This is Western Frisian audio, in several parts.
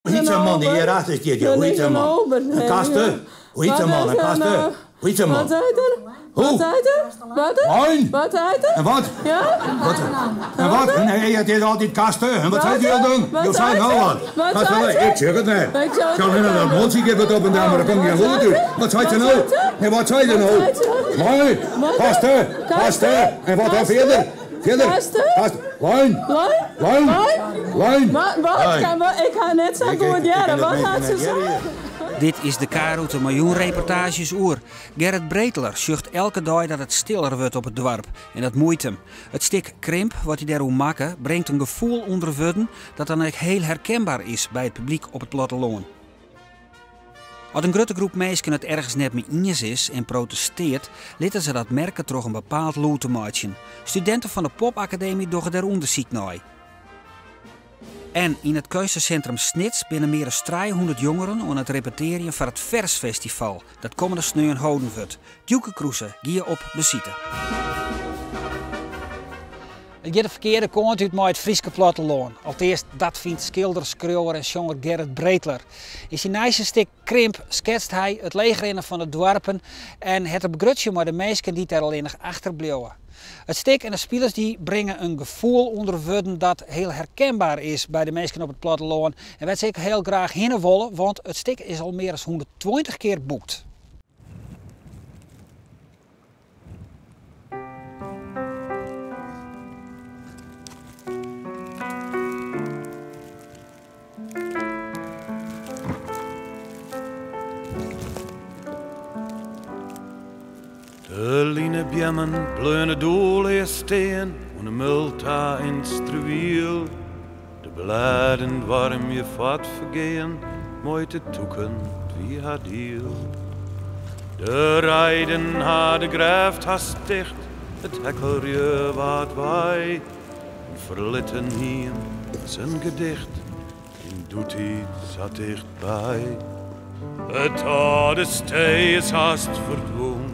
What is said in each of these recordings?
Hoe hyt sa'n man dy't hjir achter stiet, joh? Hoe hyt sa'n man? In kaste? Hoe hyt sa'n man? In kaste? Hoe hyt sa'n man? Hoe? Lein? En wat? En wat? Nee, it is altyd kaste. En wat seit jo dan? Jo seinen no wat. Kaste, ik sjoch it net. Sjoch net dat montsje giet wat op en del, mar der komt gjin lûd út. Wat seit se no? Nee, wat sei se no? Lein? Kaste? Kaste? En wat dan fierder? Fierder. Kaste. Lein. Lein. Lein. Wat? Ik ha net sa goed hearre. Wat hat se sein? Dit is de K-rûte mei jûnreportaazjes oer. Gerrit Breteler sjocht elke dei dat it stiller wurdt op it doarp en dat muoit him. It stik Krimp, wat hy dêroer makke, bringt in gefoel ûnder wurden dat dan ek heel herkenbaar is by it publyk op it plattelân. As in grutte groep minsken it ergens net mei iens is en protesteart, litte se dat merke troch in bepaald lûd te meitsjen. Studinten fan de Popakademy dogge dêr ûndersyk nei. En yn it keunstesintrum Snits binne mear as 300 jongeren oan it repetearjen foar it Fersfestival dat kommende sneon holden wurdt. Djoeke Kroese gie op besite. It giet de ferkearde kant út mei it Fryske plattelân. Alteast, dat fynt skilder, skriuwer en sjonger Gerrit Breteler. Yn syn nijste stik Krimp sketst hy it leechrinnen fan de doarpen en hat er begrutsjen mei de minsken dy't dêr allinnich achterbliuwe. It stik en de spilers dy bringe in gefoel ûnder wurden dat hiel herkenbaar is by de minsken op it plattelân en wêr't se ek hiel graach hinne wolle, want it stik is al mear as 120 kear boekt. De linebeammen bleaune doelleas stean oan de mul ta yn 't struwiel. De blêden waarmje foar 't fergean, moai te tûken, 't wie har diel. De reiden ha de grêft hast ticht, it hekkelrju waard wei. In ferlitten hiem as in gedicht, yn doetiid sa tichtby. It âlde stee is hast ferdwûn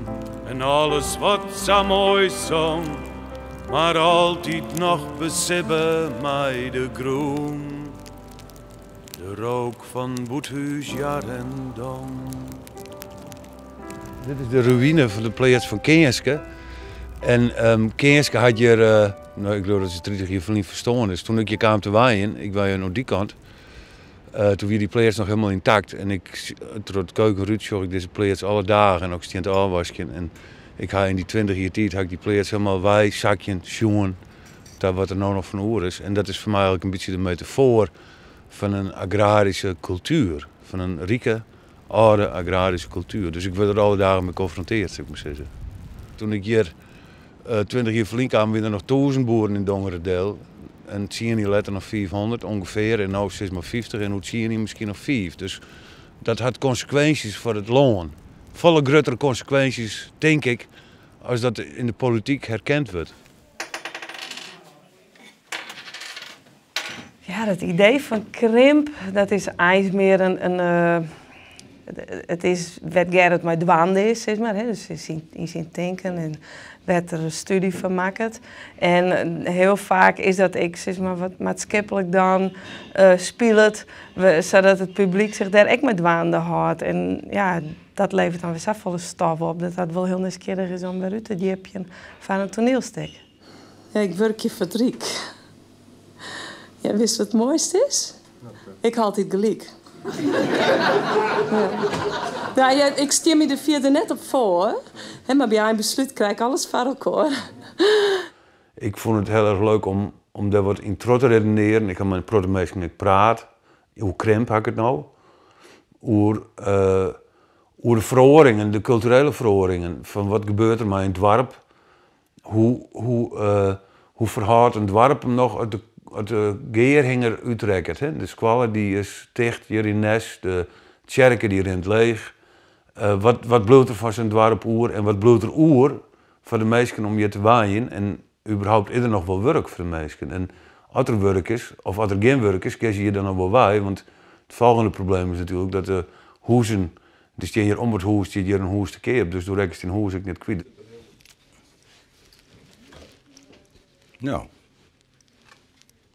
en alles wat sa moai song, mar altyd noch besibbe mei de grûn. De rook fan bûthús jar en dong. Dit is de ruïne fan de pleats fan Keanske. En Keanske hat hjir, no ik leau dat se 30 jier ferlyn ferstoarn is. Toen ik hjir kaam te wenjen, ik wenje oan dy kant, toen wie dy pleats noch hielendal yntakt. En ik, troch it keukenrút sjoch ik dizze pleats alle dagen as ik stean te ôfwaskjen. En ik ha yn dy 20 jier tiid ha ik dy pleats hielendal weisakjen sjoen ta wat der no noch fan oer is. En dat is foar my eigentlik in bytsje de metafoar fan in agraryske kultuer, fan in rike âlde agraryske kultuer. Dus ik wurd der alle dagen mei konfronteard, sil ik mar sizze. Toen ik hjir 20 jier ferlyn kaam, wiene der noch 1000 boeren yn Dongeradeel. En tsien jier letter noch 500 ûngefear. En no sis mar 50 en oer tsien jier miskien noch fiif. Dus dat hat konsekwinsjes foar it lân. Folle gruttere konsekwinsjes, tink ik, as dat yn de polityk herkend wurdt. Ja, dat idee fan krimp, dat is eins mear in, it is wêr't Gerrit mei dwaande is, sis mar, dus yn syn tinken en wêr't er in studie fan makket. En hiel faak is dat ek, sis mar, wat maatskiplik dan spilet, sadat it publyk sich dêr ek mei dwaande hâldt. En ja, dat leveret dan wer safolle stof op, dat dat wol hiel nijsgjirrich is om wer út te djipjen foar in toanielstik. Ja, ik wurkje foar it Ryk. Ja, witst wat it moaiste is? Ik ha altyd gelyk. Ja. Ja, ik stean my der fierder net op foar, hè, mar by einbeslút krij ik alles foar elkoar. Ik fûn it hiel erch leuk om dêr wat yn troch te redenearjen. Ik ha mei in protte minsken ek praat, oer krimp ha ik it no. Oer oer de feroaringen, de kulturele feroaringen. Fan wat gebeurt der mei in doarp Hoe, hoe, hoe ferhâldt in doarp him noch as de, as de gearhing der útrekket? Hè? De skoalle dy is ticht hjir yn Nes, de tsjerke dy rint leech. Wat, wat bliuwt der fan sa'n doarp oer en wat bliuwt der oer foar de minsken om hjir te wenjen? En überhaupt is der noch wol wurk foar de minsken? En as der wurk is, of as der gjin wurk is, kinne se hjir dan noch wol wei? Want it folgjende probleem is natuerlik dat de huzen, der stean hjir om it hûs stiet hjir in hûs te keap, dus do rekkest dyn hûs ek net kwyt. No,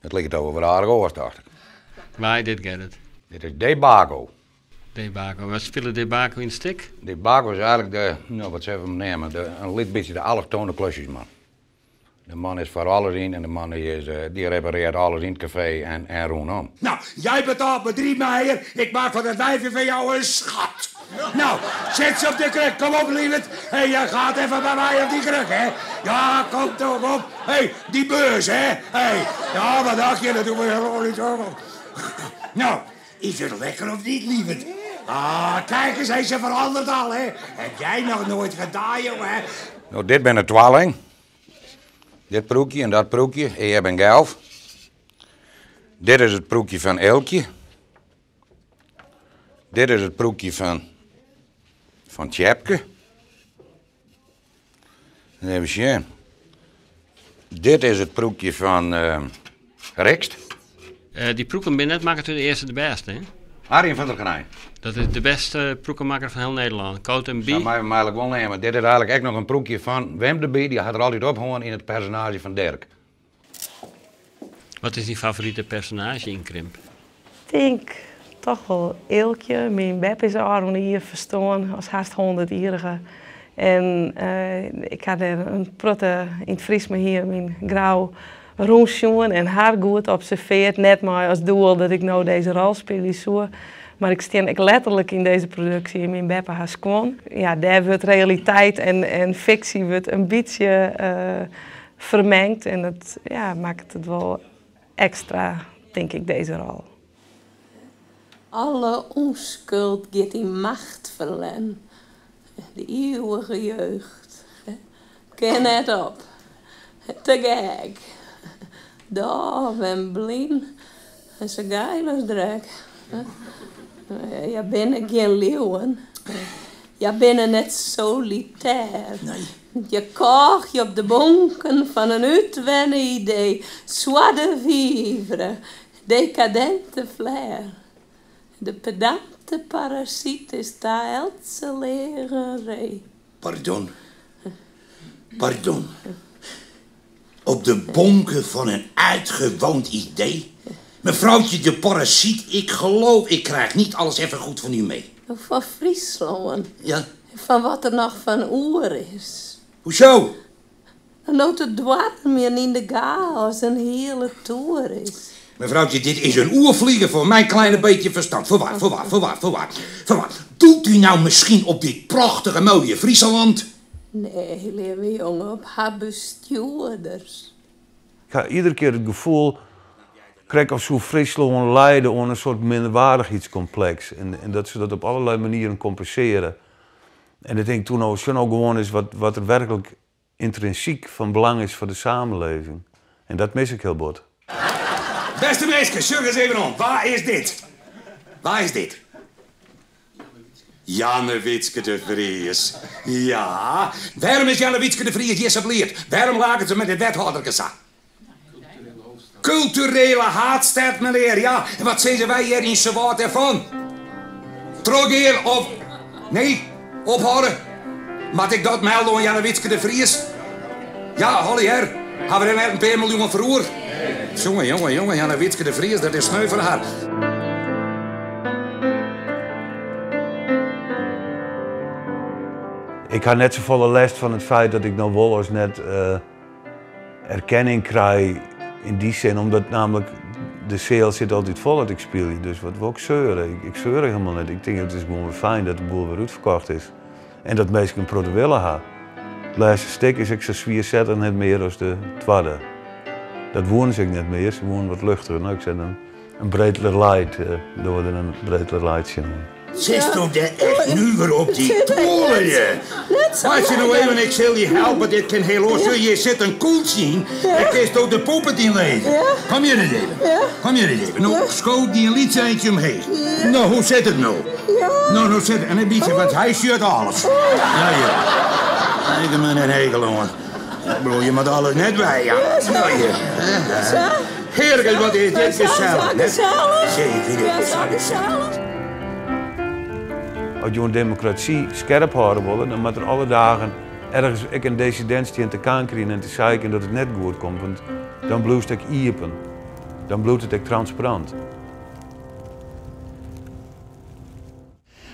it liket al wol wer aardich oars, tocht ik. Mei dit Gerrit. Dit is Debaco. Debaco. Wat spilet Debaco yn it stik? Debaco is eigenlik de, no wat sille we him neame, de, in lyts bytsje de allochtone klusjesman. De man is foar alles yn en de man dy is, dy reparearret alles yn it kafee en, en rûnom. Nou, jij betaalt me 3 meijer, ik maak van dat wijfje van jou een schat. Nou, zet ze op de kruk, kom op lieverd. Hé, jij gaat even bij mij op die kruk, hè. Ja, kom toch op. Hé, die beurs, hè. Hé, ja, wat dacht je, dat doen we helemaal niet zo. Nou, is het lekker of niet, lieverd? Ah, kijk eens, hij ze veranderd al, hè. Heb jij nog nooit gedaan, jongen, hè? Nou, dit ben de twalling. Dit proekje en dat proekje, Eeb en Gelf. Dit is it proekje fan Eelkje. Dit is it proekje fan, fan Tjepke. Even sjen. Dit is it proekje fan uh, Rikst. Dy proeken binne net makke troch de earste de bêste, hè? Arjen van der Grijn. Dat is de bêste proekemakker fan hiel Nederlân. Koot en Bie. Sa meie we him eigenlik wol neame. Dit is eigenlik ek noch in proekje fan Wim de Bie. Dy hat er altyd ophongen yn it personaazje fan Dirk. Wat is dyn favorite personaazje yn Krimp? Tink toch wol Eelkje. Myn beppe is ôfrûne jier ferstoarn as hast hûndertjierrige. En ik ha dêr in protte yn it Frysk Museum yn Grou rûnsjoen en har goed observeard. Net mei as doel dat ik no dizze rol spylje soe, mar ik stean ek letterlik yn dizze produksje yn myn beppe har skuon. Ja, dêr wurdt realiteit en fiksje wurdt in bytsje fermengd en dat ja, makket it wol ekstra, tink ik, dizze rol. Alle ûnskuld giet yn macht ferlern. De ieuwige jeugd kin net op. Te gek. Dôf en blyn en sa geil as drek. Hja binne gjin liuwen. Hja binne net solitêr. Hja kôgje op de bonken fan in útwenne idee. Joie de vivre, dekadinte flair. De pedante parasyt is ta eltse leagen ree. Pardon. Pardon. Op de bonken van een uitgewoond idee? Mevrouwtje de parasiet, ik geloof, ik krijg niet alles even goed van u mee. Fan Fryslân. Ja? Fan wat der noch fan oer is. Hoezo? No't it doarmjen yn de gaos in hiele toer is. Mevrouwtje, dit is een oervlieger voor mijn kleine beetje verstand. Voorwaar, voorwaar, voorwaar, voorwaar. Voorwaar. Doelt u nou misschien op dit prachtige mooie Friesland? Nee, leave jonge, op har bestjoerders. Ik ha iedere kear it gefoel, krekt of soe Fryslân lijde oan in soart minderwaardichheidskompleks en dat se dat op allerlei manieren kompensearje. En ik tink toen no, sjoch no gewoan ris wat der werklik yntrinsyk fan belang is foar de samenleving. En dat mis ik hiel bot. Bêste minsken, sjoch ris even oan. Wa is dit? Wa is dit? Jannewietske de Vries. Ja, wêrom is Jannewietske de Vries hjir sa bliid? Wêrom laket se mei dit wethâlderke sa? Kulturele haadstêd, menear, ja. En wat sizze wy hjir yn Suwâld dêrfan? Trochgean of. Nee, ophâlde? Moat ik dat melde oan Jannewietske de Vries? Ja, allegear. Ha we der net in pear miljoen foar oer? Jonge, jonge, jonge, Jannewietske de Vries, dat is sneu foar har. Ik ha net safolle lêst fan it feit dat ik no wol as net erkenning krij yn dy sin, omdat namelijk de seal sit altyd fol as ik spylje, dus wat wol ik seure? Ik seur hielendal net. Ik tink it is gewoan wer fijn dat de boel wer útferkocht is en dat minsken in protte wille ha. It lêste stik is ek sa swiersettich net mear as de twadde. Dat woenen se ek net mear, se woenen wat luchtiger. No, ik sei dan in Breedler Light, dogge we der in Breedler Light tsjinoan. Sitsto dêr echt nuver op dy toalje? Meitsje no even, ik sil dy helpe, dit kin hiel oars. Sjoch, hjir sit in kûltsje yn, dêr kinsto de poepet yn lizze. Kom hjir ris even, kom hjir ris even. No, sko dy in lyts eintsje omheech. No, hoe sit it no? No, no sit it, en in bytsje, want hy sjocht alles. Ja, ja. Ik ha der in hekel oan. Ik bedoel, je moat alles net wei, ja. No, hjir. Hearlik, wat is dit gesellich. Zeker, dit is sa gesellich. As jo in demokrasy skerp hâlde wolle, dan moat der alle dagen ergens ek in dissident stean te kankerjen en te seiken dat it net goed komt, want dan bliuwst ek iepen. Dan bliuwt it ek transparant.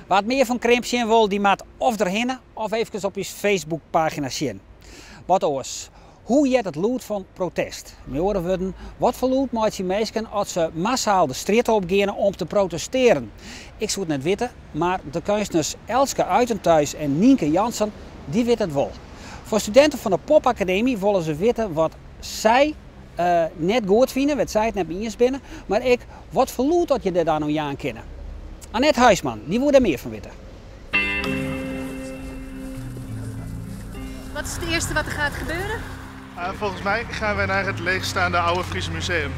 Wa't mear fan Krimp sjen wol, dy moat of derhinne of efkes op ús Facebookpagina sjen. Wat oars, hoe heart it lûd fan protest? Mei oare wurden, wat foar lûd meitsje minsken as se massaal de strjitte opgeane om te protestearen? Ik soe it net witte, mar de keunstners Elske Uitentuis en Nynke Jansen, dy witte it wol. Foar studinten fan de Popakademy wolle se witte wat sy net goed fine, wêr't sy it net mei iens binne, mar ek wat foar lûd dat je dêr dan oan jaan kinne. Annet Huisman, dy woe dêr mear fan witte. Wat is het eerste wat er gaat gebeuren? Volgens mij gaan wij naar het leegstaande Oude Friese Museum.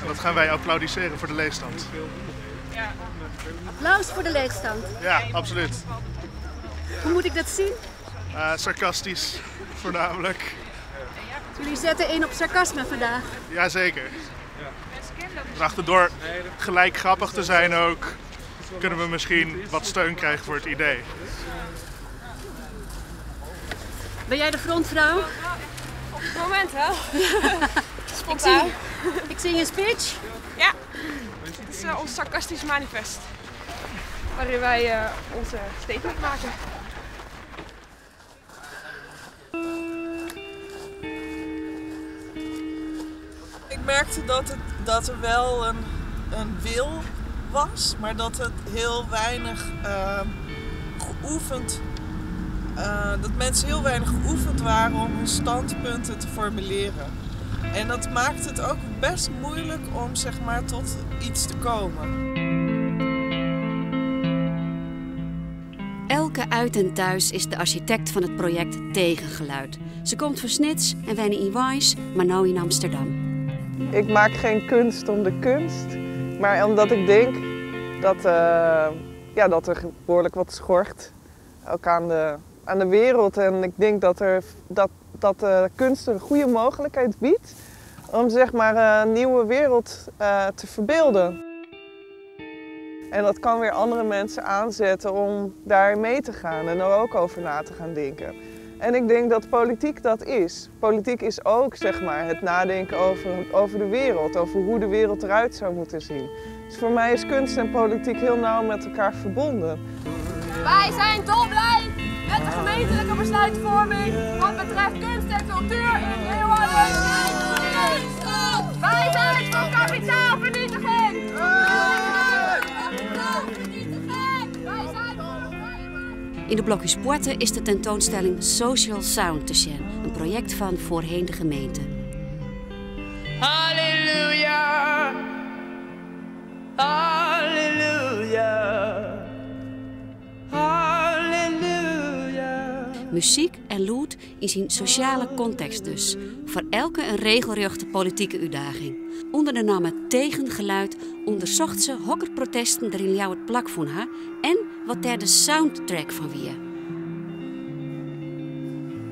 En dat gaan wij applaudisseren voor de leegstand. Applaus voor de leegstand. Ja, absoluut. Hoe moet ik dat zien? Sarcastisch, voornamelijk. Jullie zetten in op sarcasme vandaag. Jazeker. Door gelijk grappig te zijn ook, kunnen we misschien wat steun krijgen voor het idee. Ben jij de frontvrouw? Op het moment wel. Spontaan. Ik zie een speech. Ja, het is ons sarcastisch manifest. Waarin wij onze statement maken. Ik merkte dat er wel een wil was, maar dat het heel weinig geoefend, dat mensen heel weinig geoefend waren om hun standpunten te formuleren. En dat maakt het ook best moeilijk om, zeg maar, tot iets te komen. Elke Uit en Thuis is de architect van het project Tegengeluid. Ze komt van Snits en woont in Wijs, maar nu in Amsterdam. Ik maak geen kunst om de kunst, maar omdat ik denk dat er behoorlijk wat schort. Ook aan de wereld. En ik denk dat de kunst een goede mogelijkheid biedt om, zeg maar, een nieuwe wereld te verbeelden. En dat kan weer andere mensen aanzetten om daar mee te gaan en er ook over na te gaan denken. En ik denk dat politiek dat is. Politiek is ook, zeg maar, het nadenken over de wereld, over hoe de wereld eruit zou moeten zien. Dus voor mij is kunst en politiek heel nauw met elkaar verbonden. Wij zijn dolblij met de gemeentelijke besluitvorming wat betreft kunst en cultuur in Leeuwarden. Wij zijn voor kapitaalvernietiging! In de Blokjes Poorten is de tentoonstelling Social Sound te zien, een project van voorheen de gemeente. Halleluja, halleluja, halleluja. Muziek en lood in zijn sociale context dus. Voor elke een regelrechte politieke uitdaging. Onder de naam Tegengeluid onderzocht ze hokker protesten er in jou het plak van haar en wat daar de soundtrack van wie.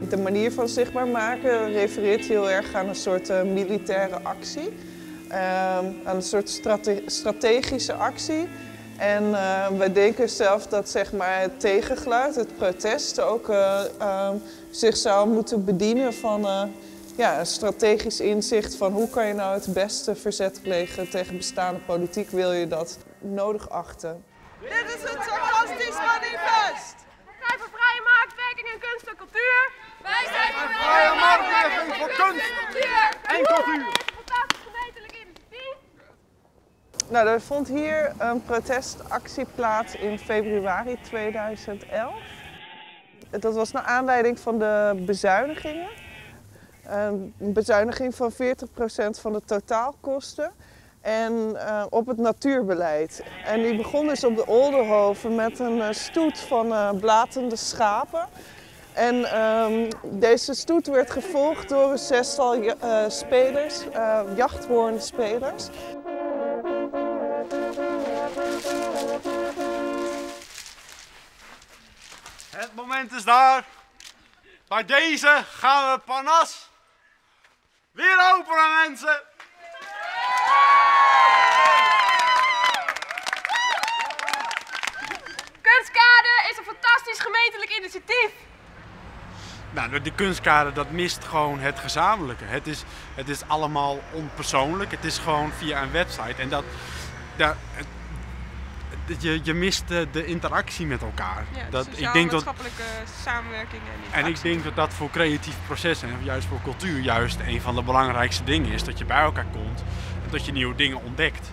De manier van zichtbaar maken refereert heel erg aan een soort militaire actie. Aan een soort strategische actie. En wij denken zelf dat, zeg maar, het tegengeluid, het protest, ook zich zou moeten bedienen van een strategisch inzicht van hoe kan je nou het beste verzet plegen tegen bestaande politiek, wil je dat nodig achten. Dit is het sarcastisch manifest! Wij zijn voor vrije marktwerking en kunst en cultuur. Wij zijn voor vrije marktwerking voor kunst en cultuur. Fantastisch gemeentelijk initiatief. Nou, er vond hier een protestactie plaats in februari 2011. Dat was naar aanleiding van de bezuinigingen. Een bezuiniging van 40% van de totaalkosten en op het natuurbeleid. En die begon dus op de Oldenhoven met een stoet van blatende schapen. En deze stoet werd gevolgd door een zestal spelers, jachthoornspelers. Het moment is daar. Bij deze gaan we Parnas weer openen, mensen! Kunstkade is een fantastisch gemeentelijk initiatief. Nou, de kunstkade, dat mist gewoon het gezamenlijke. Het is allemaal onpersoonlijk. Het is gewoon via een website. En Je, je mist de, de interactie met elkaar. Ja, dat, ik denk dat, maatschappelijke samenwerking. En, en ik denk dat dat voor creatieve processen en juist voor cultuur juist een van de belangrijkste dingen is. Dat je bij elkaar komt en dat je nieuwe dingen ontdekt.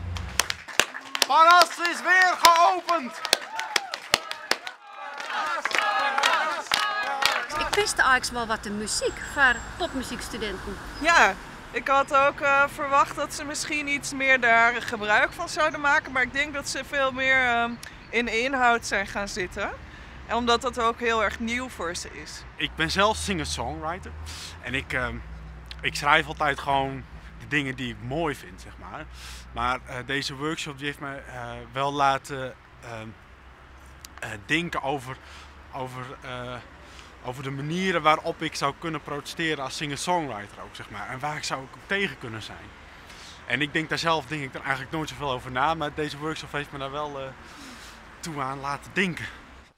Parnas is weer geopend! Ik wist eigenlijk wel wat de muziek voor popmuziekstudenten. Ja, ik had ook uh, verwacht dat ze misschien iets meer daar gebruik van zouden maken. Maar ik denk dat ze veel meer uh, in inhoud zijn gaan zitten. En omdat dat ook heel erg nieuw voor ze is. Ik ben zelf singer-songwriter. En ik, uh, ik schrijf altijd gewoon de dingen die ik mooi vind, zeg maar. Maar eh, deze workshop die heeft mij eh, wel laten ehm, denken over, over over de manieren waarop ik zou kunnen protesteren als singer-songwriter ook, zeg maar. En waar ik zou ook tegen kunnen zijn. En ik denk daar zelf denk ik er eigenlijk nooit zoveel over na, maar deze workshop heeft me daar wel uh, toe aan laten denken.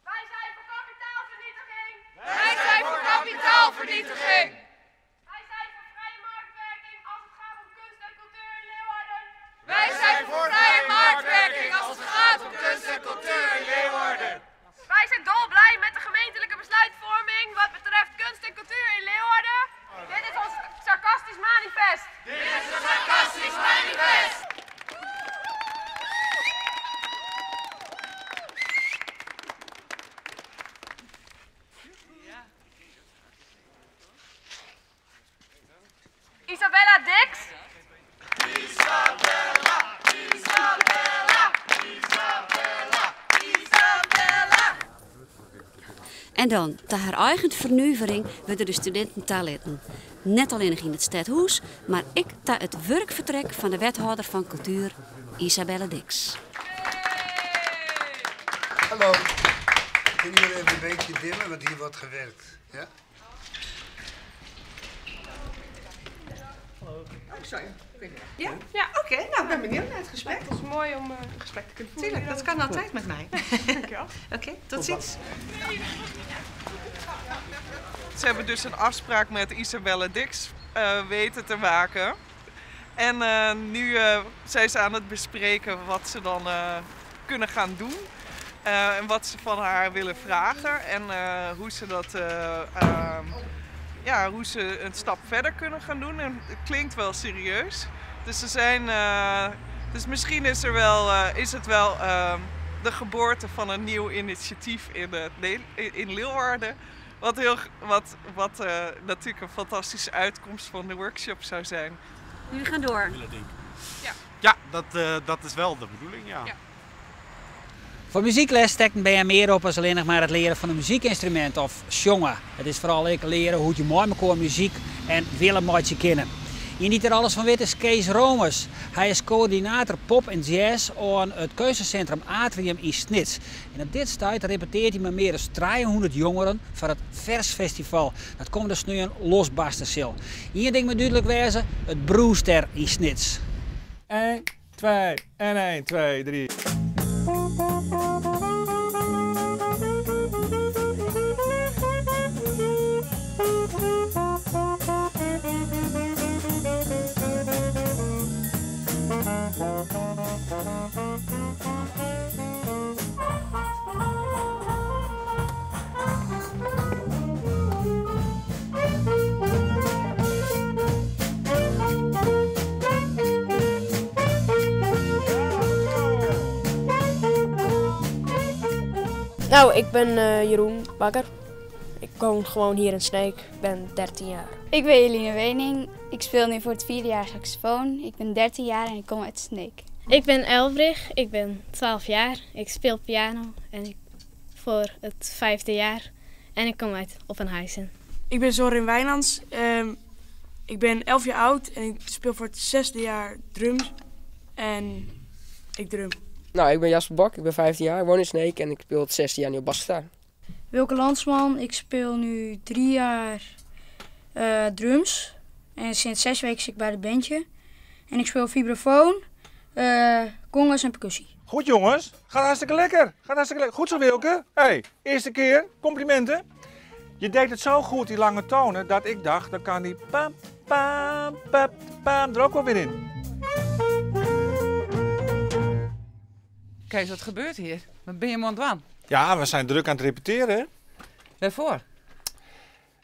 Wij zijn voor kapitaalvernietiging! Wij zijn voor kapitaalvernietiging! Wij zijn voor vrije marktwerking als het gaat om kunst en cultuur in Leeuwarden! Wij zijn voor vrije marktwerking als het gaat om kunst en cultuur in Leeuwarden! Wij zijn dolblij met de gemeentelijke besluitvorming wat betreft kunst en cultuur in Leeuwarden. Dit is ons sarcastisch manifest. Dit is een sarcastisch manifest. Isabella Dix. Isabella, Isabella, Isabella, Isabella. En dan, ta har eigen fernuvering wurde de studinten talitten. Net allinnich yn it stedhûs, mar ek ta it wurkfertrek fan de wethâlder fan kultuer, Isabelle Diks. Hallo, kunnen jullie even een beetje dimmen, want hier wordt gewerkt. Ja? Oh, sorry. Ja? Ja, oké. Nou, ik ben benieuwd naar het gesprek. Het is mooi om een gesprek te kunnen voeren. Tuurlijk, dat kan altijd met mij. Dankjewel. Oké, tot ziens. Ze hebben dus een afspraak met Isabelle Diks weten te maken. En nu zijn ze aan het bespreken wat ze dan kunnen gaan doen. En wat ze van haar willen vragen en hoe ze dat, ja, hoe ze een stap verder kunnen gaan doen. En het klinkt wel serieus. Dus ze zijn, dus misschien is, er wel, is het wel de geboorte van een nieuw initiatief in Leeuwarden. Wat, heel, wat, wat natuurlijk een fantastische uitkomst van de workshop zou zijn. Jullie gaan door. Ja, ja dat, dat is wel de bedoeling, ja. ja. Foar muzykles stekt bern mear op as allinnich mar it learen fan in muzykynstrumint of sjonge. It is foaral ek leare hoe't je mei mekoar muzyk en wille meitsje kinne. Ien dy't der alles fan wit is Kees Romers. Hy is koördinator pop en jazz oan it keunstesintrum Atrium yn Snits. En op dit stuit repeteart hy mei mear as 300 jongeren foar it Versfestival dat kommende sneon losbarste sil. Ien ding moat dúdlik wêze, it brûst der yn Snits. 1, 2 en 1, 2, 3. Nou, ik ben uh, Jeroen Bakker. Ik woon gewoon hier in Sneek. Ik ben 13 jaar. Ik ben Eline Wening. Ik speel nu voor het vierde jaar saxofoon. Ik ben 13 jaar en ik kom uit Sneek. Ik ben Elbrich. Ik ben 12 jaar. Ik speel piano en ik voor het vijfde jaar. En ik kom uit Oppenhuizen. Ik ben Zorin Wijnands. Ik ben 11 jaar oud en ik speel voor het zesde jaar drums. En ik drum. Nou, ik ben Jasper Bak, ik ben 15 jaar, ik woon in Sneek en ik speel het zesde jaar nu op basgitaar. Wilke Landsman, ik speel nu drie jaar drums. En sinds zes weken zit ik bij het bandje. En ik speel vibrafoon, congas en percussie. Goed jongens, gaat hartstikke lekker. Gaat hartstikke lekker. Goed zo Wilke. Hey, eerste keer, complimenten. Je deed het zo goed, die lange tonen, dat ik dacht, dan kan die pam, pam, pam, pam er ook wel weer in. Kees, wat gebeurt hier? Wat binne jim oan it dwaan? Ja, we zijn druk aan het repeteren. hè. Wêrfoar?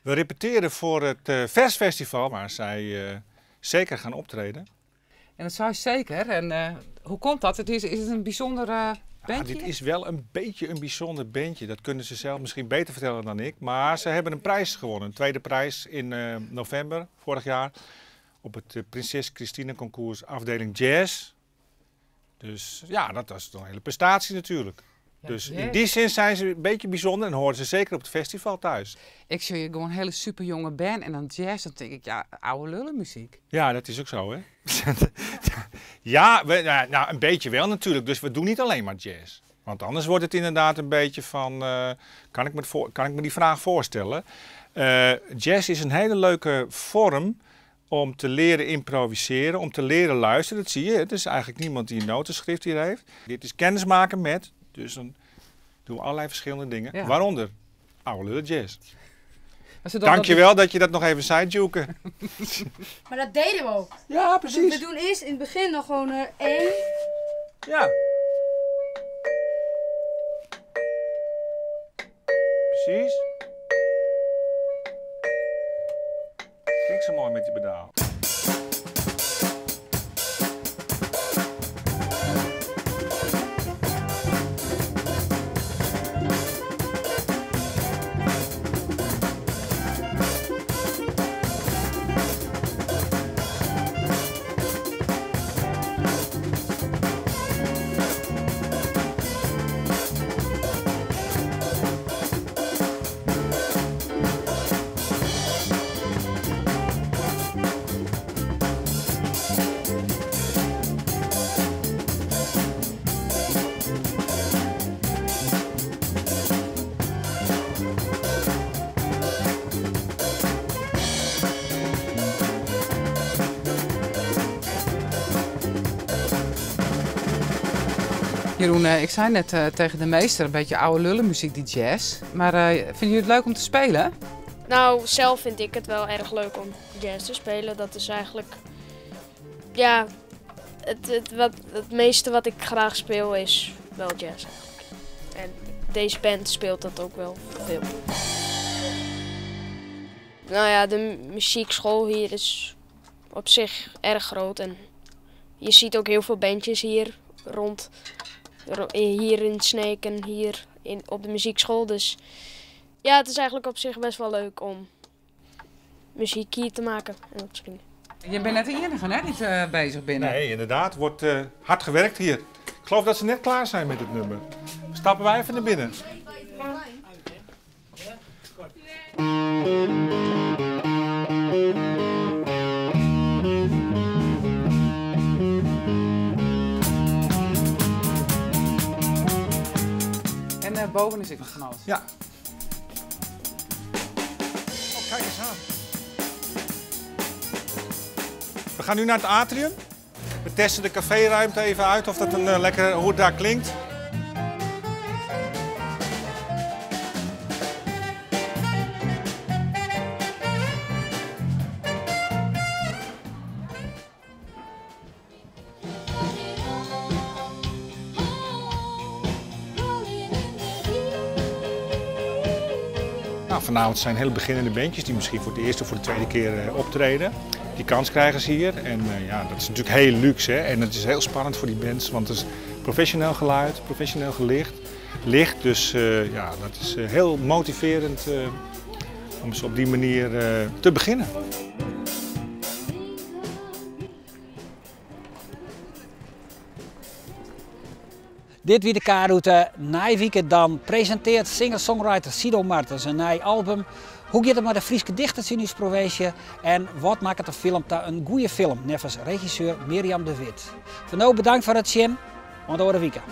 We repeteren voor het eh, Versfestival, waar zij eh, zeker gaan optreden. En dat zou zeker. En eh, hoe komt dat? Het is, is het een bijzonder eh Ja, bandje? dit is wel een beetje een bijzonder bandje. Dat kunnen ze zelf misschien beter vertellen dan ik. Maar ze hebben een prijs gewonnen. Een tweede prijs in eh, november vorig jaar. Op het eh, Prinses Christine Concours afdeling Jazz. Dus ja, dat was toch een hele prestatie natuurlijk. Ja, dus in jazz. die zin zijn ze een beetje bijzonder en horen ze zeker op het festival thuis. Ik zie je gewoon een hele super jonge band en dan jazz. Dan denk ik, ja, oude lullenmuziek. Ja, dat is ook zo, hè? ja, we, nou, nou, een beetje wel natuurlijk. Dus we doen niet alleen maar jazz. Want anders wordt het inderdaad een beetje van... eh, kan, ik me het voor, kan ik me die vraag voorstellen? Eh, jazz is een hele leuke vorm om te leren improviseren, om te leren luisteren. Dat zie je, het is eigenlijk niemand die een notenschrift hier heeft. Dit is kennismaken met, dus dan doen we allerlei verschillende dingen. Ja. Waaronder oude lullen jazz. Maar ze dan Dankjewel dat je dat nog even zei, Juke. Maar dat deden we ook. Ja, precies. We doen eerst in het begin nog gewoon eh, één. Ja. Precies. Klinkt zo mooi met die pedaal. Jeroen, eh, ik zei net eh, tegen de meester, een beetje oude lullenmuziek, die jazz. Maar eh, vinden jullie het leuk om te spelen? Nou, zelf vind ik het wel erg leuk om jazz te spelen. Dat is eigenlijk, ja, het, het, wat, het meeste wat ik graag speel is wel jazz eigenlijk. En deze band speelt dat ook wel veel. Nou ja, de muziekschool hier is op zich erg groot. En je ziet ook heel veel bandjes hier rond. Hier in Sneek en hier in, op de muziekschool. Dus ja, het is eigenlijk op zich best wel leuk om muziek hier te maken en dat soort dingen. Je bent net de enige hè, die eh, bezig binnen. Nee, inderdaad. Wordt eh, hard gewerkt hier. Ik geloof dat ze net klaar zijn met het nummer. Stappen wij even naar binnen. En eh, boven is ik nog van alles. Ja. Oh, kijk eens aan. We gaan nu naar het atrium. We testen de caféruimte even uit of dat een eh, lekker, hoe het daar klinkt. Nou, vanavond zijn hele beginnende bandjes die misschien voor de eerste of voor de tweede keer eh, optreden. Die kans krijgen ze hier. En eh, ja, dat is natuurlijk heel luxe. Hè? En het is heel spannend voor die bands, want het is professioneel geluid, professioneel gelicht. Licht, dus eh, ja, dat is eh, heel motiverend eh, om ze op die manier eh, te beginnen. Dit wie de K-route. Nijwieke dan presenteert singer-songwriter Sido Martens een nieuw album. Hoe gaat het met de Frieske dichters in uw provincie? En wat maakt de film ta een goede film? Nevens regisseur Mirjam de Wit. Voor nu bedankt voor het zien. Want de wieken.